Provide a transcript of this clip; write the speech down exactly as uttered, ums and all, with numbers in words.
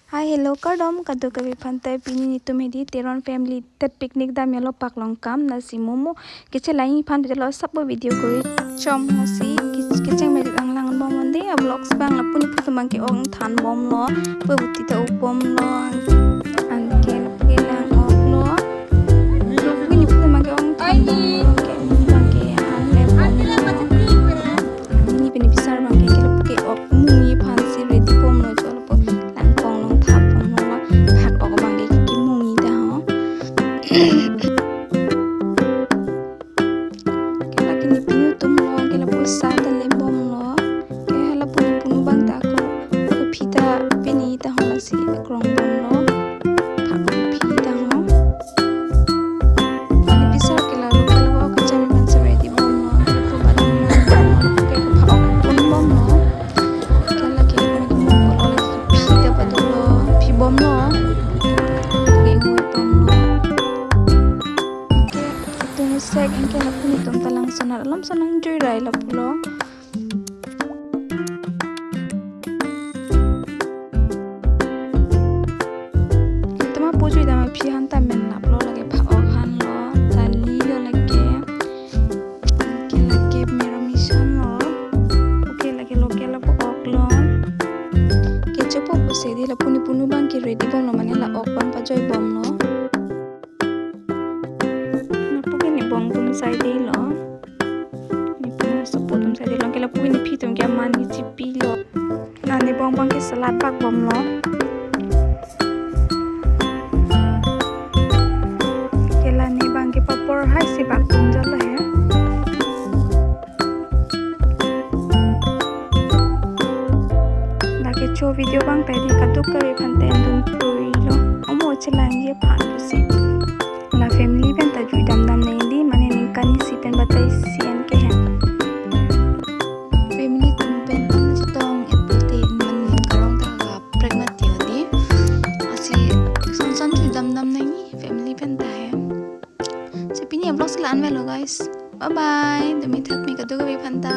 Hi, hello, kardom kadokave aphan ta. Pini netum hedi Teron family ta picnic damlo Paklongkam. Lasi momo kechelangji aphan pidetlo, sabo video kori chom ho si ke-, kecheng me lang lang bom onde, a vlogs abang lapu nephu atum abang ke-ong than bomlo, pu buti ta ok bomlo, anke lapu ke lang oklo. Lapu nephu atum abang ke-ong than bomlo, ke abang ke han le bomlo. Ni pini pisar abang ke lapu ke-ok mungji aphan si ready bomlo, cho lapu langkong along thap bomlo, la phak-ok abang ke kemungji ta ho. Ke lake ne pinu atumlo, ke lapu sa ta le bomlo. Ke lapu ne punu abang ta ako, ako phi ta pini ta ho, lasi akrong bomlo. Phak phi ta ho. Ani pisar ke la lo, ke lapu kacham aphan si ready bomlo. Ke lapu badam bomlo. Ke lapu phak-ok pun bomlo. Ke lake mo ko lo, lake phi ta pado lo, phi bomlo. Ke ngoi bomlo. Ke itum sek anke lapu netum ta langsonar alam sonang jui rai lapulo. Itum apu jui dam aphi han ta men laplo, lake phak-ok hanlo, dali lo lake. Ke lake mera misan lo. Oke, lake local lapu oklo. Ke chopo pusi di lapu ne punu abang ke ready bomlo, mane la ok abang pajoi bomlo. Lapu ke ne bong atum sai dilo. Ne bong support atum sai dilo. Ke lapu ne phi atum ke aman ke chipilo. La ne bong abang ke salad bak bomlo. Ke la ne abang ke papor hai si bak dun jalo he. Lake cho video abang ta hedi kadokave aphan ta endun purilo. Omo chelangji aphan pusi. La family pen ta jui dam dam nangji, mane ningkan isi pen batai isi an ke he. Family atum pen an chetong et pulote man ning karong ta kaprek mati hedi. Lasi son son jui dam dam nangji family pen ta he. Si pini vlog si la-an avelo guys. Bye bye. Dumi thak me kadokave aphan ta.